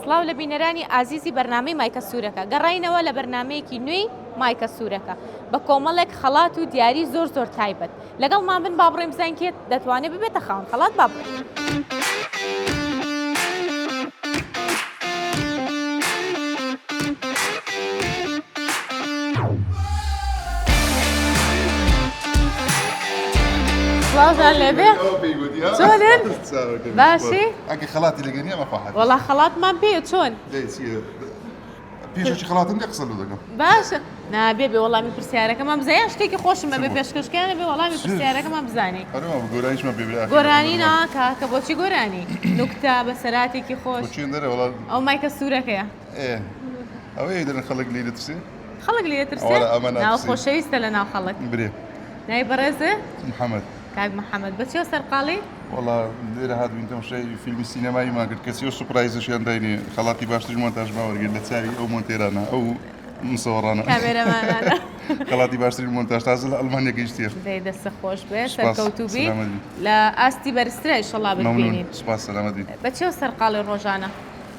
سڵاو لە بینەرانی ئازیزی بەرنامەی مایکە سوورەکە گەڕاینەوە لە بەرنمەیەکی نوێی مایکە سوورەکە بە کۆمەڵێک خەڵات و دیاری زۆر زۆر تایبەت لەگەڵمان بن با بڕۆین بزانین کێ دەتوانێت ببێتە خاوەن خەڵات با بڕۆین. سڵاوتان لێبێ چۆنن باشی ئەگە خەڵاتی لەگە نییە مەخوا وەڵا خەڵاتمان پێیە چۆن پێشەکی خەڵاتم لێ قسە لۆ دەکەم. باشە نابێ بێ وەڵامی پرسیارەکەمان بزانین یان شتێکی خۆشم ئەبێ پێشکەشکیان بێ وەڵامی پرسیارەکەمان بزانی هەروە گۆرانیشمان پێ برا گۆرانی نا کاکە بۆچی گۆرانی نوکتە بەسەراتێکی خۆش بۆچی دەرێ وەڵا ئەو مایکە سوورەکەیە ئێ ئەوەیە دەرن خەڵک لێی دەترسێ خەڵک لێ دەترسێ ئەوە ئەمە ناو ناترسێ. خۆشەویستە لە ناو خەڵک برێ ناوی بەڕێزێ محەمەد کاک محەمەد بە چیەوە سەرقاڵی؟ وەڵا لێرە هاتبووین تەماشای فیلمی سینەماییمان کرد کەچی ئەو سوپرایزەشیان داینێ خەڵاتی باشترین مۆنتاژمان وەرگرت لە چاوی ئەو مۆنتێرانە ئەو مسەوەڕانە کامێرەمانانە خەڵاتی باشترین مۆنتاژ تازە لە ئەڵمانیا گەیشتیە دەی دەستت خۆش بێ سوپاس سەرکەوتوو بی سەلامەت بی لە ئاستی بەرزترە ئیشەڵا مەمنون بتبینین سوپاس سەلامەت بی بە چیەوە سەرقاڵی ڕۆژانە؟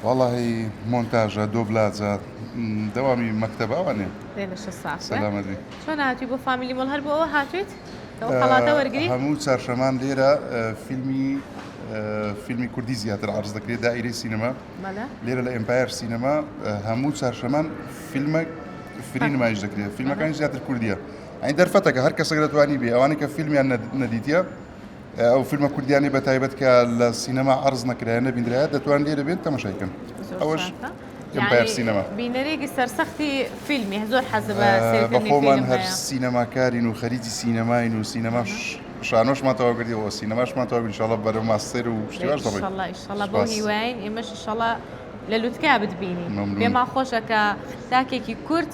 وەڵاهی مۆنتاژە دۆبلاجە دەوامی مەکتەبە ئەوانەیە دەی لەشت ساغ بێ سەلامەت بی چۆن هاتووی بۆ فامیلی مۆڵ هەر بۆ ئەوە هاتوویت؟ ئەو خەڵاتە وەرگری؟ هەموو چارشەمان لێرە فیلمی فیلمی کوردی زیاتر عرض دەکرێت دائیرەی سینەما لێرە لە ئێمپایەر سینەما هەموو چارشەمان فیلمە free نمایش دەکرێت فیلمەکانی زیاتر کوردیە ئەین دەرفەتەکە هەر کەسێک دەتوانی بێ ئەوانەی کە فیلمیان نەدیتە ئەو فیلمە کوردیانی بە تایبەت کە لە سینەما عرض نەکرایە نەبیندرایە دەتوان لێرە بێن تەمەشای کەن ئەوەش ئێمپایەر سینەما. بینەرێکی سەرسەختی فیلمی زۆر حەزە بە سەیرکردنی بە خۆمان فیلم هەر هەیە. سینەماکارین و خەریکی سینەماین و سینەماش شانۆشمان تەواو کردیەوە سینەماشمان تەواو کرد ئیشاڵڵا بەرەو ماستێر و شتی واش دەڕۆین. ئیشەڵا ئیشەڵا بەو سوپاس. هیوایەین ئێمەش ئیشەڵا لە لوتکەیا بتبینین. مەمنون. پێمان خۆشە کە تاکێکی کورد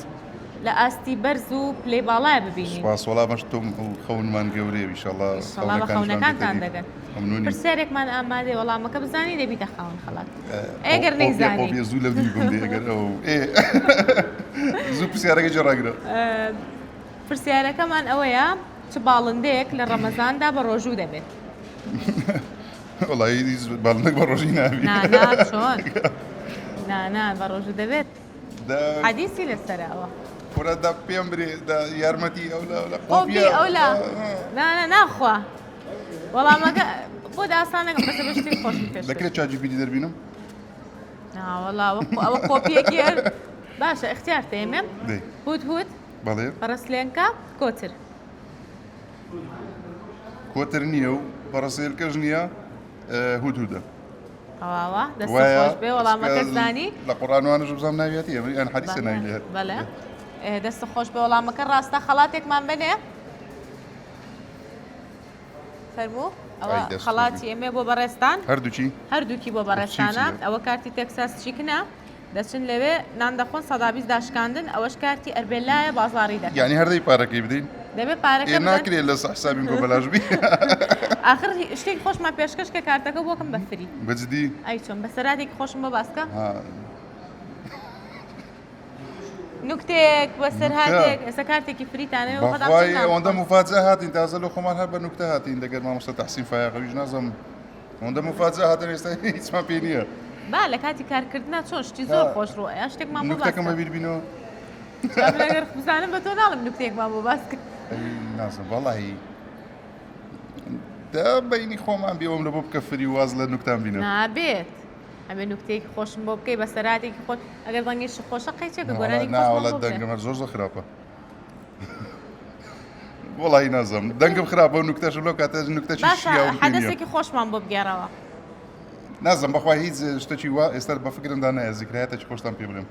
لە ئاستی بەرز و پلەی باڵایا ببینین. سوپاس وەڵا ئەمەش تۆم خەونمان گەورەیە ئیشەڵا ئیشەڵا بە خەونەکانیشمان بێتە خەونەکانتان دی. دەگەن. مەمنونین. پرسیارێکمان ئامادەیە وەڵامەکە بزانی دەبیتە خاوەن خەڵات. ئەگەر نەیزانی. قۆپیە زوو لەو دیو بم دێ ئەگەر ئەو ئێ زوو پرسیارەکە جێ ڕاگرە. پرسیارەکەمان ئەوەیە چ باڵندەیەک لە ڕەمەزاندا بە ڕۆژوو دەبێت؟ وەڵی هیچ باڵندەک بە ڕۆژی نابی. نا نا چۆن نا نا بە ڕۆژوو دەبێت. حەدیسی لەسەرە ئەوە. کورە دە پێم برێ دە یارمەتی ئەو لە لە قۆپی ئەو لە نا نا ناخوا وەڵامەکە بۆ ئاسانەکەم بەسە بە شتێک خۆشم پێش دەکرێت ChatGPT دەربینم نا وەڵا ئەوە قۆپیەکی هەر باشە اختیار تێمێم هوت هوت بەڵێ پەڕەسلێنکە کۆتر کۆتر نییە و پەڕەسێلکەش نییە هوت هودە تەواوە دەست خۆش بێ وەڵامەکەت زانی لە قورئان وانەش بزانم ناویەتی یان حەدیسە ناوی لێ بەڵێ دەست خۆش بێ وەڵامەکە ڕاستە خەڵاتێکمان بنێ فەرموو ئەوە خەڵاتی ئێمە بۆ بەڕێزتان هەردووکی هەردووکی بۆ بەڕێزتانە ئەوە کارتی تێکساس چیکنە دەچن لەوێ نان دەخۆن 120 داشکاندن ئەوەش کارتی ئەربێلایە بازاڕی دەکەن. یانی هەر دەی پارەکەی بدەین؟ دەبێ پارەکە بدەن. ناکرێ لەسە حسابیم بۆ بەلاش بی. ئاخر شتێکی خۆشمان پێشکەش کە کارتەکە بۆکەم بە free. بە جدی؟ ئەی چۆن بەسەراتێکی خۆشم بۆ باس کە. نوکتەیەک بەسەرهاتێک ئێستا کارتێکی free تانەوە بەخوای ئەوەندە مفاجئە هاتین تازە لە خۆمان هەر بە نوکتە هاتین دەگەر مامۆستا تەحسین فایەقەویش نازم ئەوەندە مفاجئە هاتن ئێستا هیچمان پێ نییە. با لە کاتی کارکردنا چۆن شتی زۆر خۆش ڕوو ئەیا شتێکمان بۆ باس نوکتەکەم بەبیر بینەوە. من ئەگەر بزانم بە تۆ ناڵێم نوکتەیەکمان بۆ باس کە. نازم وەڵاهی دە بەینی خۆمان بێوەم لە بۆ بکە free واز لە نوکتان بینە. نابێت ئەبێ نوکتەیەکی خۆشم بۆ بکەی بەسەراتێکی خۆش ئەگەر دەنگێکی خۆشە قەیچێکە گۆرانی نا وەڵا دەنگم هەر زۆر زۆر خراپە. وەڵی نازم دەنگم خراپە و نوکتەشم لەو کاتە نوکتەشی شیاوم پێ نییە. حەدەسێکی خۆشمان بۆ بگێڕەوە. نازم بەخوا هیچ شتێکی وا ئێستا بە فکرمدا نایە زیکرایەتێکی خۆشتان پێ بڵێم.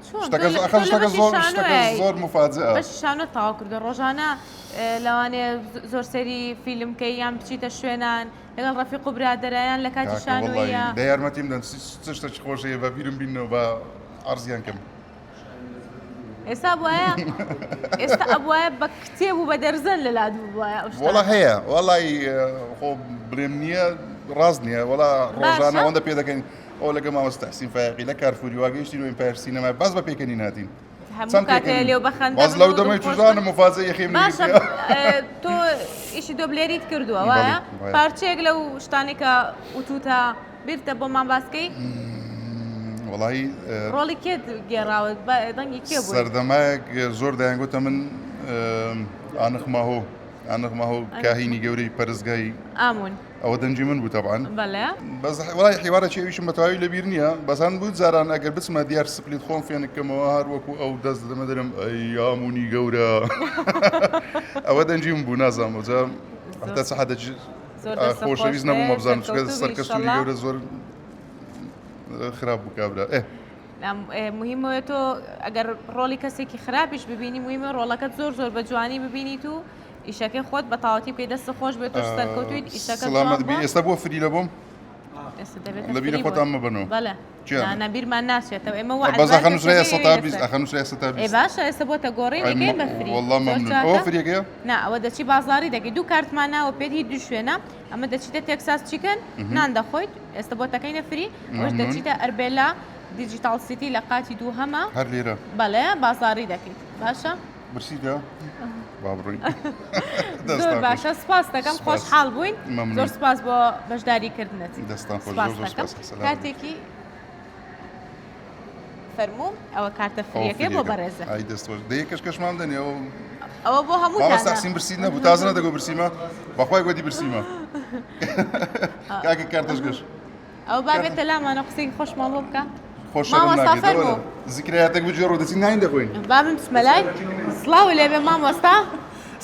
چۆن؟ شتەکە تۆ لە- ئەخە تۆ لە شتەکە بەشی زۆر شتەکە شانۆیای. زۆر مفاجئە. بەشی شانۆت تەواو کردووە ڕۆژانە لەوانەیە زۆر سەیری فیلم کەی یان بچیتە شوێنان لەگەڵ ڕەفیق و برادەرایان لە کاتی کاکە وەڵی شانۆیە دە یارمەتیم دەن چ شتێکی خۆش هەیە بە بیرم بینەوە با عەرزیان کەم. ئێستا بواە ئێستا ئەبواە بە کتێب و بە دەرزەن لە لات بواە وەڵا هەیە وەڵی خۆ بڵێم نییە ڕاست نییە وەڵا ڕۆژانە ئەوەندە پێ دەکەین ئەو لەگە مامۆستا تەحسین فایەقی لە کارفوری واگەیشتین و ئیمپایر سینەما باز بە پێکەنی ناتین هەموو کاتێ لێو بەخەندە واز لەو دەمەی چزانم مفاجئە یەخیم باشە تۆ ئیشی دۆبلێریت کردووە وایە پارچەیەک لەو شتانێکە وتوتە بیرتە بۆمان باسکەی؟ وەڵی ڕۆڵی کێت گێڕاوە دەنگی کێ بوو سەردەمایەک زۆر دەیانگوتە من ئانخ ماهۆ ئانخ ماهۆ کاهینی گەورەی پەرستگای ئامون ئەوە دەنگی من بوو تەبعەن بەڵێ بەس وەڵای حیوارەکی ئەویشم بە تەواوی لەبیر نییە بەس هەن بوو جاران ئەگەر بچمە دیار سپلیت خۆم فێنک کەمەوە هەر وەکو ئەو دەست دەدەمە دەرم ئەی ئامونی گەورە ئەوە دەنگی من بوو نازانم ئەوجا هەتا چ حەدێکی زۆر دەستت خۆش خۆشەویست بێ نەبوومە بزانم چونکە سەرکەوتوو بی سەرکە سووری ئیشەڵا گەورە زۆر خراپ بوو کابرا ئێ مهمەوە تۆ ئەگەر ڕۆڵی کەسێکی خراپیش ببینی مهمە ڕۆڵەکەت زۆر زۆر بە جوانی ببینیت و ئیشەکەی خۆت بە تەواوەتی بکەی دەستت خۆش بێت تۆش سەرکەوتویت ئیشەکەت جوان سڵامەت بی بووە ئێستا بۆ فری لە بۆم ئێستا دەبێتە لە بیرە فری بۆت خۆتان مەبەنەوە بەڵێ چیان نا نا بیرمان ناچێتەوە ئێمە بەس وەعدمان ئەخە کە نووسرایە چێتە سەتا ئێوەی بیست لەسەر ئەخە نووسرایە سەتا ئێ 20 باشە ئێستا بۆتە گۆڕین ئەی ئەیکەین بە فری والله زۆر مەمنون ئەوە چاکە فریەکەیە نا ئەوە دەچی بازاڕی دەکەی دوو کارتمان ناوە پێت هی دوو شوێنە ئەمە دەچیتە Texas Chicken نان دەخۆیت ئێستا بۆ تەکەینە فری ئەوەش مەمنون دەچیتە ئەربێلا Digital City لە قاتی دووهەمە هەر لێرە بەڵێ بازاڕی دەکەیت باشە برسیتە؟ با بڕۆین. زۆر دەستان خۆش. باشە سپاس دەکەم سپاس. خۆشحاڵ بووین مەمنون. زۆر سپاس بۆ بەشداری کردنت دەستان خۆش. سپاس زۆر زۆر دەکەم سپاس. سەلام. کارتێکی فەرموو ئەوە کارتە ئەوە فریەکەی بۆ فریەکە. بەڕێزە ئای دەست خۆش. دەی کەشکەشمان دەنێ ئەو ئەوە بۆ مامۆستا هەمووتانە حسین برسیت نەبوو تازە نەدەگۆ برسیمە بەخوای گۆتی برسیمە کاکە کارتەش گەش ئەو با بێتە لامانە قسەی خۆشمان بۆ بکە خۆش شەرم مامۆستا ناکەیت فەرموو زیکرایاتێک بگێڕۆ دەچین ناین دەخۆین با بم بچمە لای سڵاو لێبێ مامۆستا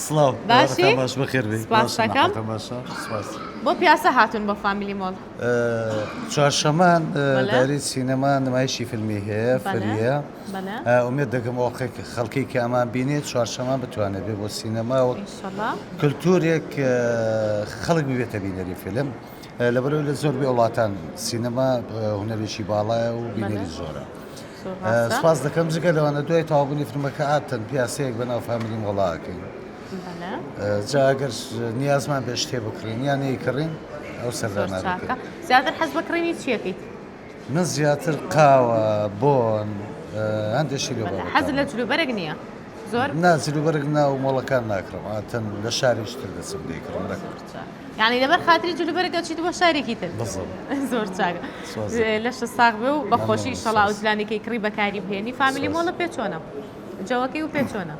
سڵاو باشی ئێوارەتان باش بەخێر بێی سپاس باشم دەکەم ناحەتان باشە سپاس بۆ پیاسە هاتوون بۆ فامیلی مۆڵ چوارشەمان بەڵێ دایرەی سینەما نمایشی فیلمی هەیە بەڵێ فریە بەڵێ ئومێد دەکەم ئەو خەڵکەی کە ئەمان بینێت چوارشەمان بتوانێت بێ بۆ سینەما وەک ئینشەڵا کلتورێک خەڵک ببێتە بینەری فیلم لەبەرئەوەی لە زۆربەی وڵاتان سینەما هونەرێکی باڵایە و بینەری زۆرە. سپاس دەکەم جگە لەوانە دوای تەواوبوونی فیلمەکە عادەتەن پیاسەیەک بەناو فامیلی مۆڵا ئەکەین. جا ئەگەر نیازمان بێ شتێ بکڕین یان نەیکڕین ئەو سەردانە دەکەین. زیاتر حەز بە کڕینی چیەکەیت؟ من زیاتر قاوە، بۆن، هەندێک شتی لەو بابەتانە. حەزت لە جلوبەرگ نییە زۆر؟ نا جلوبەرگ ناو مۆڵەکان ناکڕم عادەتەن لە شارێکی تر دەچم دەیکڕم نەک یعنی لەبەر خاتری جلوبەرگ ئەچیت بۆ شارێکی تر بالضبط. زۆر چاکە سوپاس دەکەم. لەشت ساغ بێ و بە خۆشی مەمنون، ئیشەڵا ئەو سوپاس. جلانەی کەی کڕی بەکاری بهێنی فامیلی سوپاس. مۆڵە پێ چۆنە جەوەکەی و پێ چۆنە؟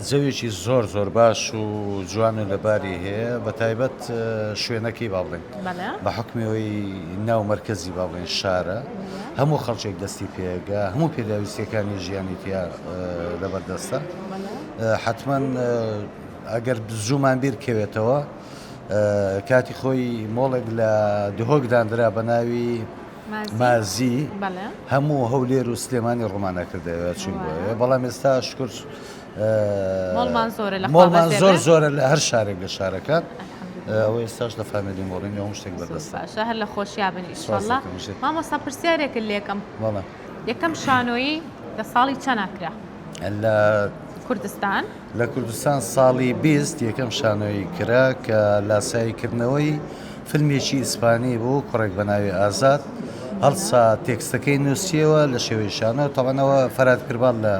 جەوێکی زۆر زۆر باش و جوان و لەباری هەیە بە تایبەت شوێنەکەی با بڵێن بە حوکمی ئەوەی ناو مەرکەزی با بڵێن شارە هەموو خەڵکێک دەستی پێگا هەموو پێداویستیەکانی ژیانی تیا لەبەردەستە حتمما ئەگەر زوومان بیر کەوێتەوە کاتی خۆی مۆڵێک لە دهۆک داندرا بە ناوی مازی هەموو هەولێر و سلێمانی ڕوومان ئەکردەوە چوین بۆ ئەوێ بەڵام ئێستا شکر مۆڵمان زۆرە لە مۆڵمان زۆر زۆرە لە هەر شارێک لە شارەکان ئەوە ئێستاش لە فامیلی مۆڵین هەموو شتێک بەردەستە باشە هەر لە خۆشیا بن ئیشەڵڵا مامۆستا پرسیارێکت لێکەم یەکەم شانۆیی لە ساڵی چەنا کرا لە کوردستان؟ لە کوردستان ساڵی 20 یەکەم شانۆیی کرا کە لاساییکردنەوەی فیلمێکی ئیسپانی بوو کوڕێک بە ناوی ئازاد هەڵسا تێکستەکەی نووسیەوە لە شێوەی شانۆ تەوانەوە فەرات پیرباڵ لە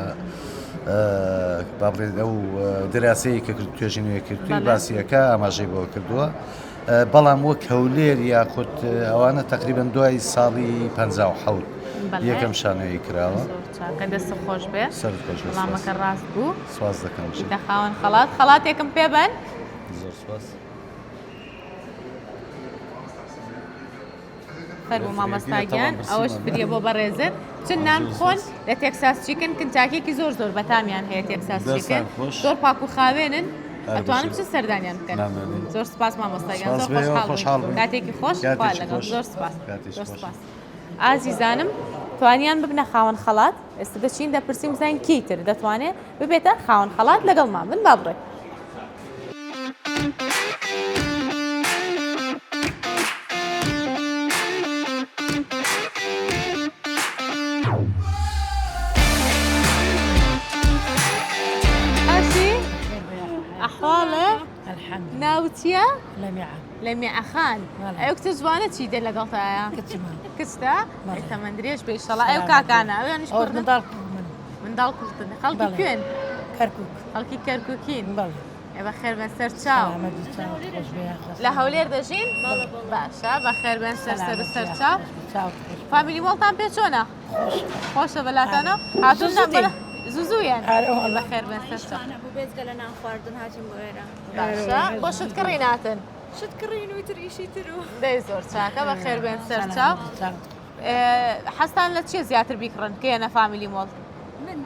با بڵێن ئەو دراسەیە کە کرد توێژینەوەی کردووی باسیەکە ئاماژەی بۆ کردووە بەڵام وەک هەولێر یاخود ئەوانە تەقریبەن دوای ساڵی 57 یەکەم شانۆیی کراوە. زۆر چاکە دەست خۆش بێ. سەرت خۆش بێ. وەڵامەکە ڕاست بوو. سواز دەکەم. بیتە خاوەن خەڵات خەڵاتێکم پێ بەن. زۆر سواز. فەرموو مامۆستا گیان ئەوەش فریە بۆ بەڕێزت چن نان بخۆن لە Texas Chicken کنتاکێکی زۆر زۆر بەتامیان هەیە Texas Chicken زۆر پاک و خاوێنن ئەتوانم چ سەردانیان بکەن زۆر سپاس مامۆستا گیان زۆر خۆشحاڵ بووین کاتێکی خۆش خوا لەگەڵ زۆر سپاس زۆر سپاس ئازیزانم توانیان ببنە خاوەن خەڵات ئێستا دەچین دەپرسین بزانین کێی تر دەتوانێت ببێتە خاوەن خەڵات لەگەڵمان بن با بڕۆین. ئاشی ئەحواڵێ ناوت چییە؟ لەمیعە خان ئەو کچە جوانە چی دێ لەگەڵتایە؟ کچتە؟ تەمەن درێژ بێ ئیشەڵا ئەو کاکانە ئەویانیش کوڕن؟ منداڵ کوڕتن خەڵکی کوێن؟ کەرکوک. خەڵکی کەرکوکین؟ بەڵێ. ئێ بەخێر بێن سەر چاو. سەلامەت بی چاوت خۆش بێ یاخوا. لە هەولێر دەژین؟ باشە بەخێر بێن سەر سەر و سەر چاو. چاوت خۆش بێ. فامیلی مۆڵتان پێ چۆنە؟ خۆشە بەلاتانە هاتوون زوو زوو یان بەخێر بێن سەرچاو. بوو بێجگە لە نان خواردن هاتین بۆ ئێرە. باشە بۆ شت کڕین هاتن؟ شت کڕین و ئیتر ئیشی تر و. دەی زۆر چاکە بەخێر بێن سەرچاو. حەزتان لە چیە زیاتر بیکڕن کە یەنە فامیلی مۆڵ؟ من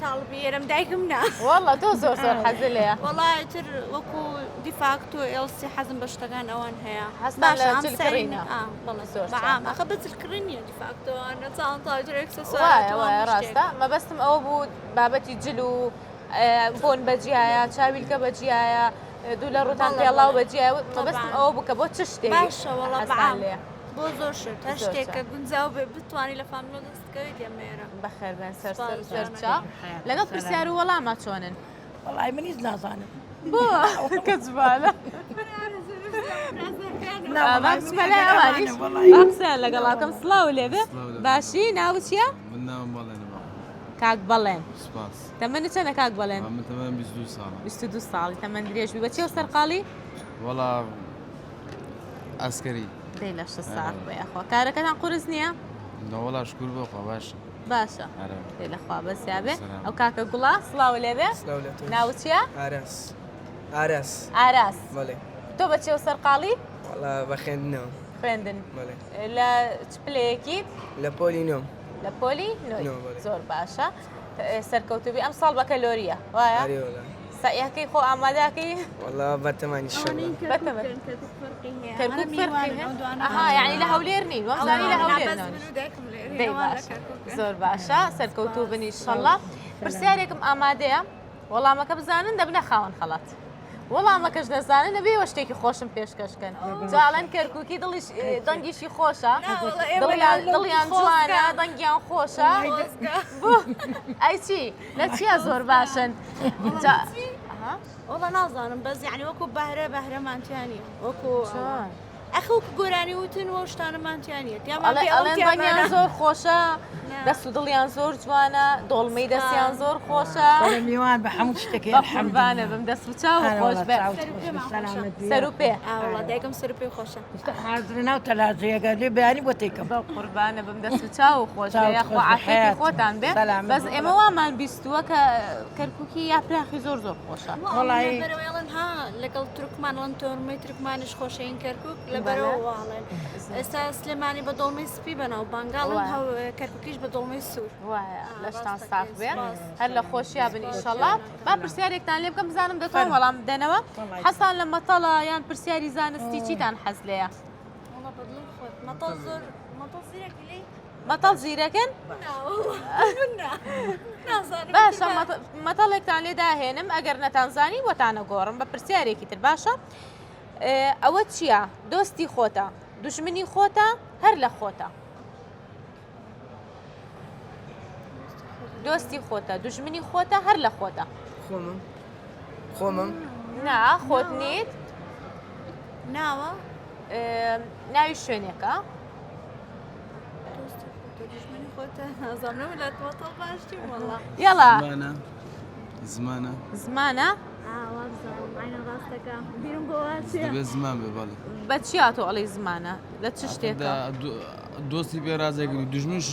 تاڵبی ئێرەم دایکم نا. وەڵا تۆ زۆر زۆر حەزت لێیە. وەڵا ئیتر وەکو دیفاکتۆ ئێڵسی حەزم بە شتەکان ئەوان هەیە. حەزتان لە جل کڕینە؟ بەڵێ زۆر بەعام ئەخە بە جل کڕین نییە دیفاکتۆ چانتا ئیتر ئێکسسوارات وایە وایە ڕاستە مەبەستم ئەوە بوو بابەتی جل و بۆن بەجیایە چاویلکە بەجیایە دوو لە ڕوتان پێڵاو بەجیایە مەبەستم ئەوە بوو کە بۆ چ شتێک باشە وەڵا بەعام بۆ زۆر شت هەر شتێک کە گونجاو بێ بتوانی لە فاملۆ دەست بکەوێت ئێمە ئێرە. بەخێر بێن سەر سەر و سەر چاو. لەگەڵ پرسیار و وەڵاما چۆنن؟ وەڵای من هیچ نازانم. بۆ کەچبالە قسەیان لەگەڵا بکەم سڵاو لێبێ باشی ناوت چییە؟ من ناوم بەڵێنە بەڵێ. کاک بەڵێن سپاس. تەمەنت چەندە کاک بەڵێن؟ من تەمەنم 22 ساڵە. 22 ساڵی تەمەن درێژ بی بە چیەوە سەرقاڵی؟ وەڵا ئەسکەری. دەی لەشت ساغ بێ یاخوا کارەکەتان قورس نییە؟ نەوەڵا شکور بۆ خوا باشە. باشە دەی لەخوا بەسیا بێ ئەو کاکە گوڵە سڵاو لێ بێ ناوت چییە؟ ئاراس ئاراس ئاراس بەڵێ تۆ بە چیەوە سەرقاڵی؟ وەڵا بە خوێندنەوە. خوێندن بەڵێ لە چ پلەیەکیت؟ لە پۆلی نۆم. لە پۆلی نۆی زۆر باشە سەرکەوتوبی ئەم ساڵ بەکەلۆریە وایە سەعیەکەی خۆ ئامادەکەی یعنی لە هەولێر نین وەمزانی لە هەولێر زۆر باشە سەرکەوتوو بن ئیشەڵڵا پرسیارێکم ئامادەیە وەڵامەکە بزانن دەبنە خاوەن خەڵات. وەڵامەکەش نەزانن نەبێ ئێوە شتێکی خۆشم پێشکەش کەن جا ئەڵێن کەرکوکی دڵیش دەنگیشی خۆشە دڵیان دڵیان جوانە دەنگیان خۆشە بۆ ئەی چی لە چیا زۆر باشن جا وەڵا نازانم بەس یعنی وەکو بەهرە بەهرەمان تیا نییە وەکو چۆن؟ ئەخ وەکو گۆرانی وتن و شتانەمان تیا نییە تیامان ئەڵێ پێ ئەو ئەڵێن دەنگیان تیامانە. زۆر خۆشە نا. دەست و دڵیان زۆر جوانە دۆڵمەی دەستیان زۆر خۆشە بەڵێ میوان بە هەموو شتێکی بە الحمدلله. قوربانە بم دەست و چاو ئارە خۆش وەڵا بێ چاوت خۆش بێ، سەلامەت بی. سەر و پێ ئا وەڵا دایکم سەر و پێی خۆشە. ئێستا حازرە ناو تەلاجەیەکە لێ بەیانی بۆ تێکەم. بە قوربانە بم دەست و چاو خۆش بێ چاوت یاخوا خۆش بێ، عافیەتی حەیاتم. خۆتان بێ سەلامەت بەس بی. ئێمە وامان بیستووە کە کەرکوکی یاپراخی زۆر زۆر خۆشە. وەڵایی. لەبەرەوەی ئەڵێن ها لەگەڵ تورکمان ئەڵێن تۆرمەی تورکمانیش خۆشە هین کەرکوک لەبەرەوە وا ئەڵێن ئێستا سلێمانی بە دۆڵمەی سپی بەناوبانگە ئەڵێن کەرکوکیش بە دۆڵمەی سوور. وایە لەشتان ساغ بێ هەر لە خۆشیا بن ئیشەڵا با پرسیارێکتان لێ بکەم بزانم دەتوان وەڵام بدەنەوە حەزتان لە مەتەڵە یان پرسیاری زانستی چیتان حەز لێیە؟ مەتەڵ زۆر مەتەڵ زیرەکی لێی مەتەڵ زیرەکن؟ باشە مەتەڵێکتان لێ داهێنم ئەگەر نەتانزانی بۆتانە گۆڕم بە پرسیارێکی تر باشە ئەوە چییە دۆستی خۆتە دوژمنی خۆتە هەر لە خۆتە دۆستی خۆتە دوژمنی خۆتە هەر لە خۆتە خۆمم خۆمم نا خۆت نیت ناوە ناوی شوێنێکە یاڵا زمانە زمانە زمان بێ بەڵێ بە چیا تۆ ئەڵێی زمانە لە چ شتێکە؟ دۆستی پێ ڕازەگری دوژمنش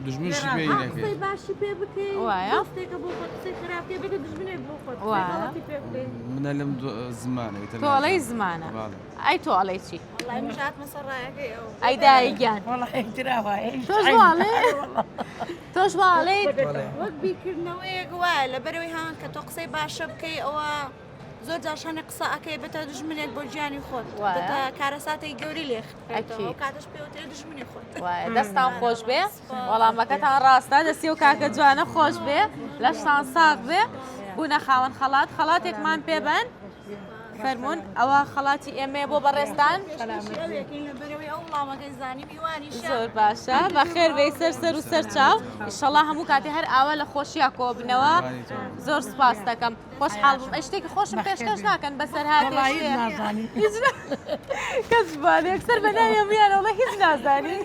دوژمنشی پێ نەکەی قسەی باشی پێ بکەی وایە. دۆستێکە بۆ خۆت قسەی خراپ پێ بکەی دوژمنێک بۆ خۆت قسەی وایە. غەڵەتی پێ بکەی منە لەم زمانە ئیتر تۆ ئەڵێی زمانە بەڵێ. ئەی تۆ ئەڵێی چی؟ وەڵای منیش هاتمە سەر ڕایەکەی ئەو ئەی دایە گیان وەڵا ئیتر وایە. تۆش وا ئەڵێی؟ تۆش وا ئەڵێیت؟ بەڵێ. وەک بیرکردنەوەیەک وایە لەبەرەوەی ها کە تۆ قسەی باشە بکەی ئەوە زۆر جار شانێ قسە ئەکەی بێتە دوژمنێک بۆ گیانی خۆت بێتە کارەساتێکی گەورەی لێ خراپێتەوە ئەو کاتەش پێوترێ دوژمنی خۆت. وایە دەستان خۆش بێ وەڵامەکەتان ڕاستە دەستی و کاکە جوانە خۆش بێ لەشتان ساغ بێ بوونە خاوەن خەڵات خەڵاتێکمان پێ بەن فەرمونون ئەوە خەڵاتی ئێمەیە بۆ بەڕێزتان زۆر باشە بەخێر بێی سەر سەر و سەر چاو ئیشەڵا هەموو کاتێ هەر ئاوا لە خۆشییا کۆبنەوە زۆر سپاس دەکەم خۆشحاڵ بووم ئەی شتێکی خۆشم پێشکەش ناکەن بەسەر هاتێ هیچ کەس بوانێ یەکسەر بە ناوی هەموویان وەڵا هیچ نازانی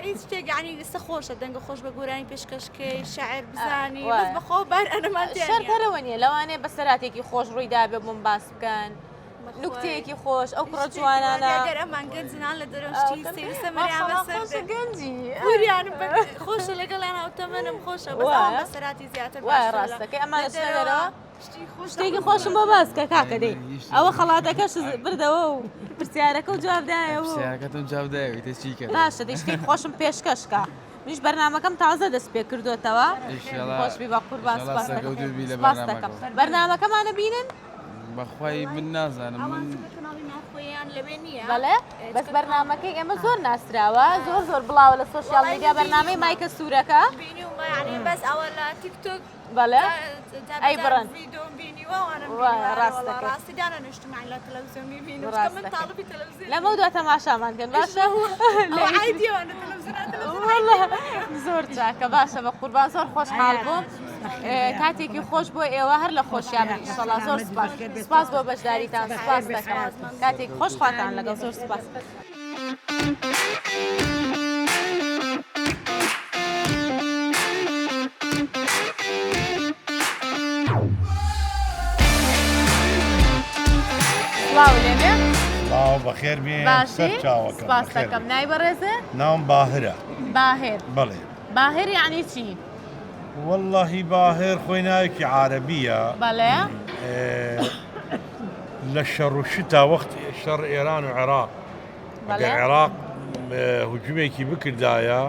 هیچ شتێک یعنی ئێستا خۆشە دەنگە خۆش بە گۆرانی پێشکەشکەی شاعر بزانی بەس بەخۆ بار ئەنەمان شەرت هەرەوە نییە لەوانەیە بەسەراتێکی خۆش ڕووی دابێ بۆم باس بکەن. نوکتەیەکی خۆش ئەو کوڕە جوانانە. گەر ئەمان گەنجنان لە دەرەوە شتی سەیر و سەمەریان بەسەر خۆشە گەنجی. وریانم خۆشە لەگەڵیان هاوتەمەنم خۆشە بەس ئەوان بەسەراتی زیاتر وایە ڕاستەکەی ئەمانە چنە دەرەوە شتێکی خۆشم بۆ باس کە کاکە دەی ئەوە خەڵاتەکەش بردەوە و پرسیارەکە و جواب دایەوە پرسیارەکەتم جواب دایەوە ئیتر چی کەم باشە دەی شتێک خۆشم پێشکەش کە منیش بەرنامەکەم تازە دەست پێ کردوێتەوە خۆشبی بە قوربان سپاس دەکەم بەرنامەکەمانە بینن بەخوای من نازانم من بەڵێ بەس بەرنامەکەی ئێمە زۆر ناسراوە زۆر زۆر بڵاوە لە سۆشیال میدیا بەرنامەی مایکە سوورەکە بەس ئەوە لە تیکتۆک بەڵێ ئەی بڕن لەمە دو تەماشامان کەن باشە زۆر چاکە باشە بە قوربان زۆر خۆشحاڵ بووم کاتێکی خۆش بۆ ئێوە هەر لە خۆشیان بن ئیشەڵا زۆر سپاس سپاس بۆ بەشداریتان سپاس دەکەم کاتێک خۆش خواتان لەگەڵ زۆر سپاس. سڵاو لێبێ سڵاو بەخێر بێ باشی سپاس دەکەم ناوی بەڕێزێ ناوم باهرە باهر بەڵێ باهر یعنی چی؟ وەڵاهی باهر خۆی ناوێکی عارەبیە. بەڵێ. لە شەڕ و شتا وەخت شەڕ ئێران و عێراق ئەگەر عێراق هجومێکی بکردایە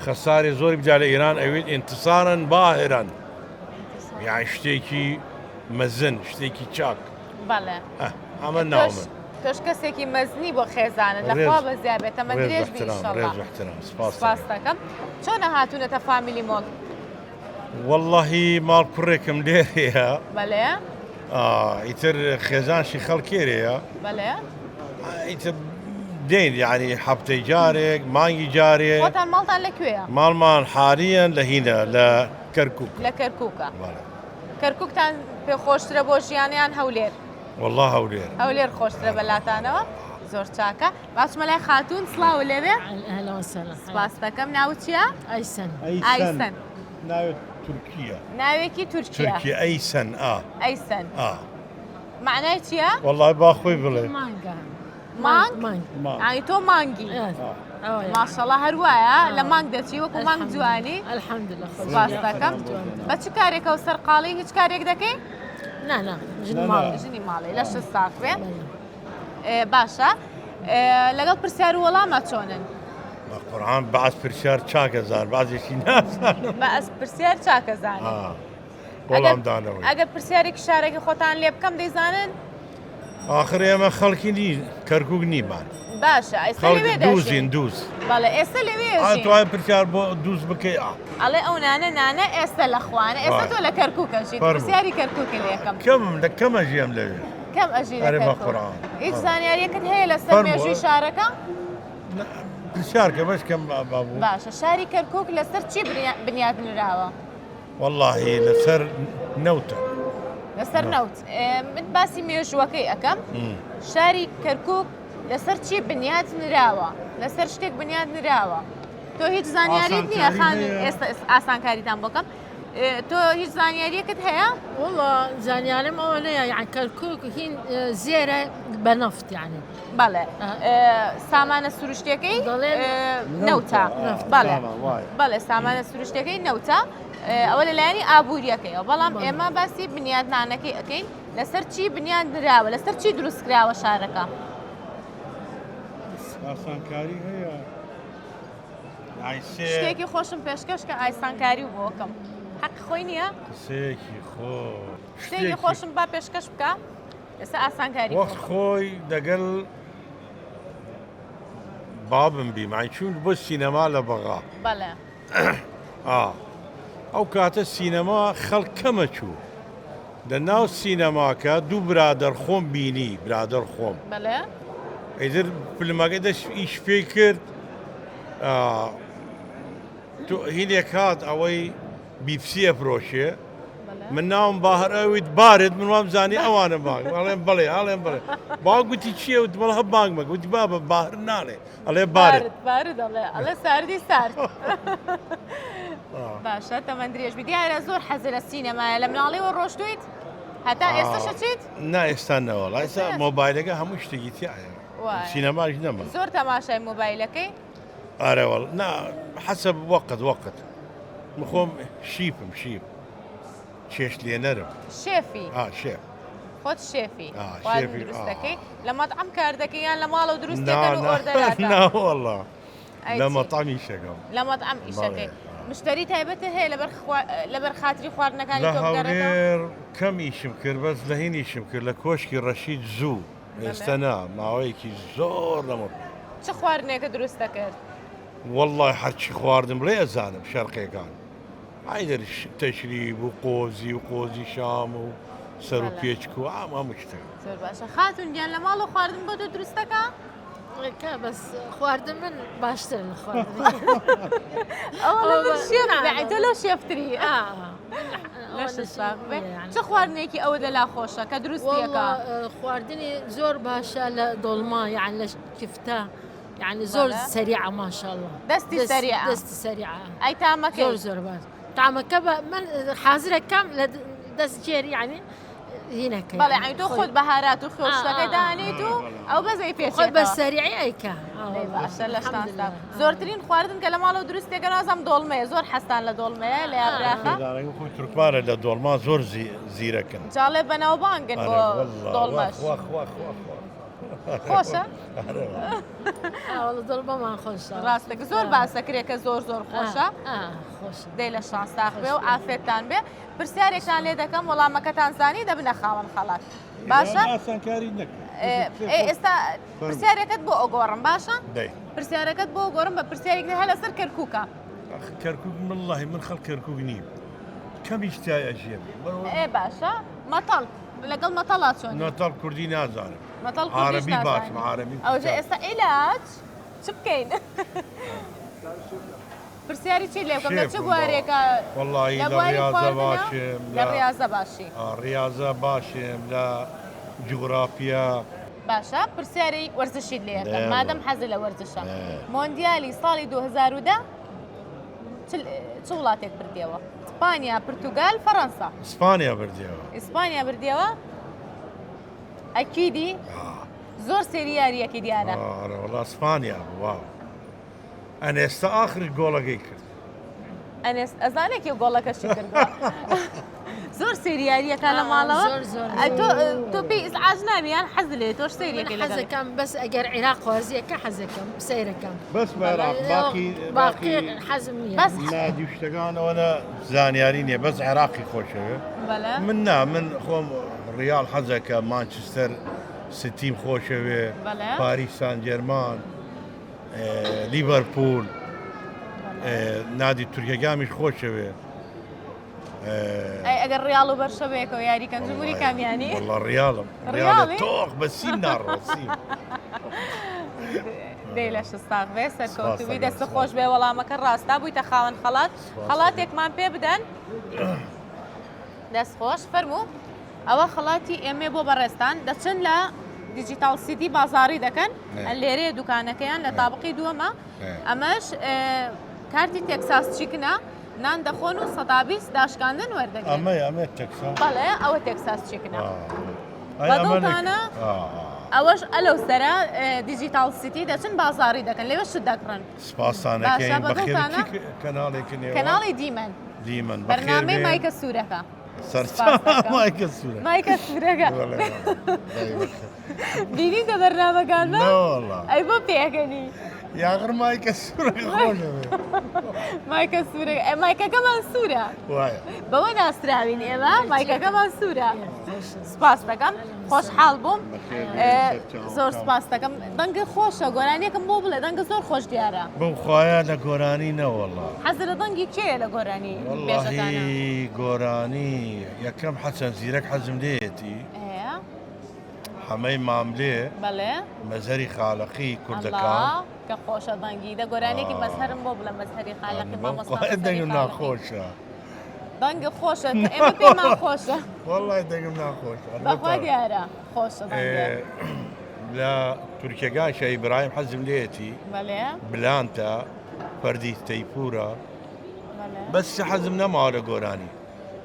خەسارێ زۆری بدا لە ئێران ئەوێت ئینتسارن باهرن یان شتێکی مەزن شتێکی چاک بەڵێ ئەمە ناومن تۆش کەسێکی مەزنی بۆ خێزانت لەخوا بەزیا بێت تەمەن درێژ بی ئیشەڵا سپاس دەکەم چۆنە هاتوونەتە فامیلی مۆڵ واللهی ماڵ کوڕێکم لێرەیە بەڵێ ئیتر خێزانشی خەڵکێرەیە بەڵێ ئیتر دێن یعنی هەفتەی جارێک مانگی جارێ خۆتان ماڵتان لەکوێیە ماڵمان حالیەن لە هینە لە کەرکک لە کەرکووکە کەرکووکتان پێ خۆشترە بۆ ژیانیان هەولێر وەڵا هەولێر. هەولێر خۆشترە بەلاتانەوە زۆر چاکە باچمە لای خاتوون سڵاو لێبێ سپاس دەکەم ناوت چییە؟ ئایسەن ئایسەن ناوێت تورکیە ناوێکی تورکیە تورکی ئەیسەن ئا ئەیسەن ئا معنای چییە؟ وەڵای با خۆی بڵێ مانگە مانگ یانی تۆ مانگی ماشەڵا هەر وایە لە مانگ دەچی وەکو مانگ جوانی الحمدلله سپاس دەکەم بە چ کارێکەوە سەرقاڵی هیچ کارێک دەکەی نا نا ژنی ماڵی ژنی ماڵی لەش ساغ بێ باشە لەگەڵ پرسیار و وەڵامە چۆنن بە قورآن بەعز پرسیار چاکەزان بازێکی نازانم بەعز پرسیار چاکەزان وەڵامدانەوەی ئەگەر پرسیارێکی شارێکی خۆتان لێ بکەم دەیزانن؟ ئاخر ئێمە خەڵکی نی کەرکک نیمان باشە ئێستا لەوێ دووزین دووز بەڵێ ئێستا لەوێ توای پرسیار بۆ دووز بکەی ئا ئەڵێ ئەو نانە نانە ئێستا لە خوانە ئێستا تۆ لە کەرکک ئەژیت پرسیاری کەرکک لێکەم کەمم لە کەم ئەژیم لەوێ کەم ئەژی لە کەرکک هیچ زانیاریەکت هەیە لەسەر مێژووی شارەکە؟ پرسیار کە بەش کەم بابوو باشە شاری کەرکک لەسەر چی بنیات نراوە؟ وەڵاهی لەسەر نەوتە. لەسەر نەوت من باسی مێژووەکەی ئەەکەم شاری کەرکک لەسەر چی بنیات نراوە لەسەر شتێک بنیات نراوە تۆ هیچ زانیاریت نییە خان ئێستا ئاسانکاریتان بکەم تۆ هیچ زانیاریەکت هەیە وڵا زانیارم ئەوە نەیە یان کەرکک هین زێرە بە نەفت یعنی بەڵێ سامانە سروشتەکەی نەوتە بەڵێ بەڵێ سامانە سروشتەکەی نەوتە ئەوە لەلایەنی ئابوووریەکەیەوە بەڵام ئێمە باسی بنیادنانەکەی ئەەکەین لەسەر چی بنیان دراوە لەسەر چی دروستکراوە شارەکە ئاسانکاری هەیە شتێکی خۆشم پێشکەش کە ئایسانکاری و بۆکەم حەق خۆی نییە قسەیەکی خۆ شتێکی خۆشم با پێشکەش بکە ئێستا ئاسانکاری وەخت خۆی دەگەل بابم بیمان چون بۆ سینەما لە بەغا بەڵێ ئەو کاتە سینەما خەڵک کەمە چوو لە ناو سینەماکە دوو برادەر خۆم بینی برادەر خۆم بەڵێ ئیتر فلمەکە دەست ئیش پێی کرد تۆ هینێک هات ئەوەی بیپسی ئەفرۆشێ من ناوم باهر ئەویت بارێت من وام زانی ئەوانە بانگ ئەڵێم بڵێ ئەڵێم بڵێ باو گوتی چییە وت بەڵ هە بانگ مەکە وتی بابە باهر ناڵێ ئەڵێ بارت بارد ئەڵێ ئەڵێ ساردی سارد باشە تەمەند درێژ بی دیارە زۆر حەزە لە سینەمایە لە مناڵیەوە ڕۆشتویت؟ هەتا ئێستاش ئەچیت؟ نا ئێستا نەوەڵا ئێستا مۆبایلەکە هەموو شتێکی تیایە سینەماش نەما. زۆر تەماشای مۆبایلەکەی؟ ئارە وەڵ نا حەسەب وەقت وەقت من خۆم شیفم شیف چێشت لێنەرم. شێفی؟ ئا شێف. خۆت شێفی خواردن دروست دەکەی لە مەتعەم کار دەکەی یان لە ماڵەوە دروست دەکەن و ئۆردەراتە؟ نا وەڵا لە مەتعەم ئیشەکەم. لە مەتعەم ئیشەکەی مشتری تایبەتت هەیە لەبەر لەبەر خاتری خواردنەکانی لە هەولێر کەم ئیشم کرد بەس لە هین ئیشم کرد لە کۆشکی ڕەشید زوو ئێستا نا ماوەیەکی زۆر لەمە چ خواردنێکە دروست دەکرد؟ وەڵڵای هەرچی خواردن بڵێ ئەزانم شەرقیەکان ئایدەر تەشریب و قۆزی و قۆزی شام و سەر و پێچک و ئام هەموو شتێک. زۆر باشە خاتون گیان لە ماڵەوە خواردن بۆ تۆ دروست دەکا؟ کە بەس خواردن من باشترە لە خواردن ئەوە لە من شێف بێ تۆ لەو شێفتری چ خواردنێکی ئەوە لەلا خۆشە کە دروستیەکە خواردنی زۆر باشە لە دۆڵما یان لە کفتە یعنی زۆر سەریعە ماشاءاللە دەستی سەریعە دەستی سەریعە ئەی تامەکە زۆر زۆر باش تامەکە بە من حازرەکەم لە دەست جێر یعنی هینەکە بەڵێ یعنی تۆ خۆت بەهارات و خۆشتەکە دانیت و ئەو بەزەی پێ خۆی بە سەریعی ئەیکا باشە لەشتان زۆرترین خواردن کە لە ماڵەوە دروست دەکەن وازم دۆڵمەیە زۆر حەستان لە دۆڵمەیە لە یابراخە خۆی تورکمانە لە دۆڵما زۆر زیرەکن جاڵێ بەناوبانگن بۆ دۆڵمەش خۆشە دڵبەمان خۆشە ڕاستەکە زۆر باسەکرێ کە زۆر زۆر خۆشە دەی لە شان ساخ بێ و ئافێتان بێ پرسیارێکتان لێ دەکەم وەڵامەکەتان زانی دەبنە خاوەن خەڵات باشە ئاسانکاری نەکرد ئێستا پرسیارەکەت بۆ ئۆگۆڕم باشە پرسیارەکەت بۆ گۆڕم بە پرسیارێک هە لەسەر کەرکووکە کەرکوک واللهی من خەڵ کەرکوک نیم کەمیش تای ئەژێم ئێ باشە مەتەڵ لەگەڵ مەتەڵا چۆن مەتەڵ کوردی نازانم مەتەڵ عربی باشم عربی ئەوجا ئێستا عیلاج چ بکەین پرسیاری چی لێ بکەم لە چ بوارێکە وەڵی لە ڕیاضە باشم لە ڕیاضە باشی ڕیاضە باشم لە جوگرافیا باشە پرسیاری وەرزشیت لێ یەکەم مادەم حەزت لە وەرزشە مۆندیالی ساڵی 2010 چ وڵاتێک بردیەوە ئیسپانیا پرتوگال فەڕەنسا ئیسپانیا بردیەوە ئیسپانیا بردیەوە ئەکیدی زۆر سێری یاریەکەی دیارە وەڵا ئیسپانیا بوو ئەنێستا ئاخر گۆڵەکەی کرد. ئەنێست ئەزانێ کێ گۆڵەکەشی کردووە زۆر سەیری یاریەکە لە ماڵەوە زۆر زۆر ئەی تۆ تۆ پێی ئیزعاج نابی یان حەز لێ تۆش سەیریەکەی من لەگەڵی حەزەکەم بەس ئەگەر عیراق وازیەکە حەزەکەم سەیرەکەم بەس بە عێراق باقی باقی حەزم نییە بەس نادی و شتەکان ئەوەنە زانیاری نییە بەس عێراقی خۆشەوێ بەڵێ من نا من خۆم ڕیاڵ حەزەکە مانچستەر سیتیم خۆشەوێ بەڵێ. پاریس سان جێرمان لیڤەرپوول نادی تورکەکانیش خۆشەوێ ئەی ئەگەر ڕیاڵ و بەرشە بەیەکەوە یاری کەن جمهوری کامیانی وەڵا ڕیاڵم ڕیاڵە تۆخ بە سیم ناڕۆ سیم دەی لەش ساغ بێ سەرکەوتوبی دەست خۆش بێ وەڵامەکە ڕاستە بوویتە خاوەن خەڵات خەڵاتێکمان پێ بدەن دەست خۆش فەرموو ئەوە خەڵاتی ئێمەیە بۆ بەڕێزتان دەچن لە دیجیتاڵ سیتی بازاڕی دەکەن لێرەیە دوکانەکەیان لە تابقی دووەمە ئەمەش کارتی تێکساس چیکنە نان دەخۆن و 120 داشکاندن وەردەگرن ئەمە ئەمە تێکساس بەڵێ ئەوە تێکساس چیکنە بەدڵتانە ئەوەش ئەلەو سەرە دیجیتاڵ سیتی دەچن بازاڕی دەکەن لەوێ شت دەکڕن سپاسانەکەین بەخێر کەناڵێکی کەناڵی دیمەن دیمەن بەرنامەی مایکە سوورەکە مایکە سوورە مایکە سوورەکە بینی دە بەرنامەکان ئەی بۆ پێکەنی یاغر مایکە سوورە مایکە سوورە مایکەکەمان سوورە بەوە ناسراوین ئێمە مایکەکەمان سوورە سپاس دەکەم خۆشحاڵ بووم زۆر سپاس دەکەم دەنگە خۆشە گۆرانیەکەم بۆ بڵێ دەنگە زۆر خۆش دیارە بەو خوایە لە گۆرانی نەوەڵا حەزت لە دەنگی کێیە لە گۆرانی بێژەکانە؟ وەڵاهی گۆرانی یەکەم حەسەن زیرەک حەزم لێیەتی ئێ حەمەی ماملێ بەڵێ مەزهەری خالەقی کوردەکان ئەڵا کە خۆشە دەنگی دە گۆرانیەکی مەزهەرم بۆ بڵێ مەزهەری خالەقی بەم مامۆستا خوایە مەزهەری دەنگم خالەقی ناخۆشە دەنگە خۆشە ئێمە پێمان خۆشە وەڵای دەنگم ناخۆشە بەخوا دیارە خۆشە دەنگە لە تورکیەکانشە ئیبراهیم حەزم لێیەتی بەڵێ بلانتە فەردی تەیفورە بەس حەزم نەماوە لە گۆرانی.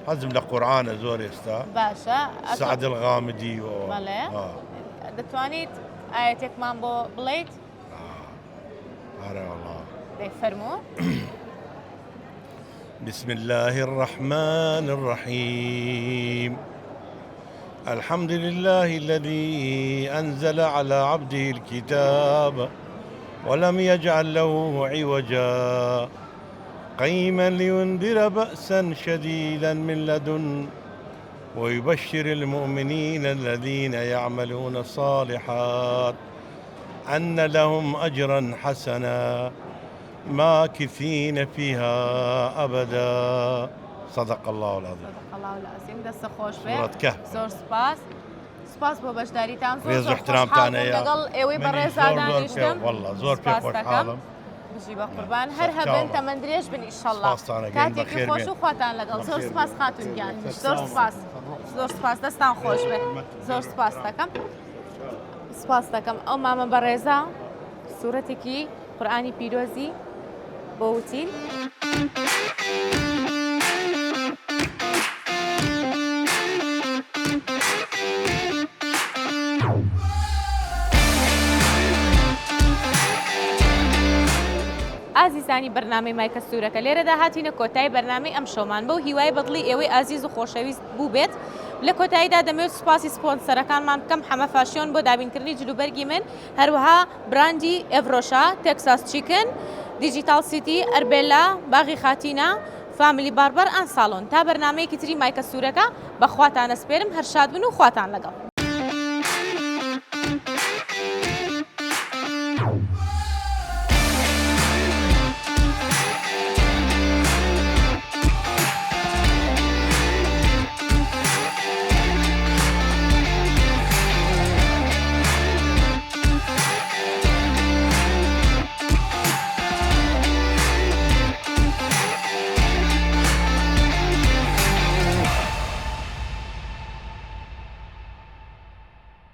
حەزم لە قورئانە زۆر ئێستا باشە سعد الغامدی و بەڵێ دەتوانیت ئاەتێکمان بۆ بڵیت ئارە وەڵا دەی فەرموو بسم الله الرحمن الرحيم الحمد لله الذي أنزل على عبده الكتاب ولم يجعل له عوجا قيما لينذر بأسا شديدا من لدن ويبشر المؤمنين الذين يعملون الصالحات أن لهم أجرا حسنا ماكثين فيها أبدا صدق الله العظيم صدق الله العظیم دەستە خۆش بێ سورة کەهف. زۆر سپاس سپاس بۆ بەشداریتان زۆر ڕێز و زۆر احترامتان خۆشحاڵ بووم هەیە. لەگەڵ ئێوەی منیش بەڕێزا زۆر زۆر پێ- دانیشتم والله زۆر پێ سپاس دەکەم. خۆشحاڵم. بژی بە قوربان هەر هەبن سەرچاوە. تەمەن درێژ بن ئیشەڵڵا سپاستان ئەگەین، کاتێکی بەخێر خۆش بێن. و خواتان لەگەڵ زۆر بەخێر سپاس بێن. خاتون گیان زۆر سەرچاوە. سپاس زۆر سپاس دەستان خۆش بێ زۆر سپاس دەکەم سپاس دەکەم ئەو مامە بەڕێزە سوورەتێکی قورئانی پیرۆزی بۆ وتین. ئازیزانی بەرنامەی مایکە سوورەکە لێرەدا هاتینە کۆتای بەرنامەی ئەم شەومان بەو هیوای بەدڵی ئێوەی ئازیز و خۆشەویست بوو بێت لە کۆتاییدا دەمەوێت سوپاسی سپۆنسەرەکانمان بکەم حەمە فاشیۆن بۆ دابینکردنی جلوبەرگی من هەروەها براندی ئێڤرۆشا، تێکساس چیکن، دیجیتاڵ سیتی، ئەربێلا، باغی خاتینا، فاملی باربەر ئاند ساڵۆن. تا بەرنامەیەکی تری مایکە سوورەکە بە خواتان ئەسپێرم هەر شاد بن و خواتان لەگەڵ.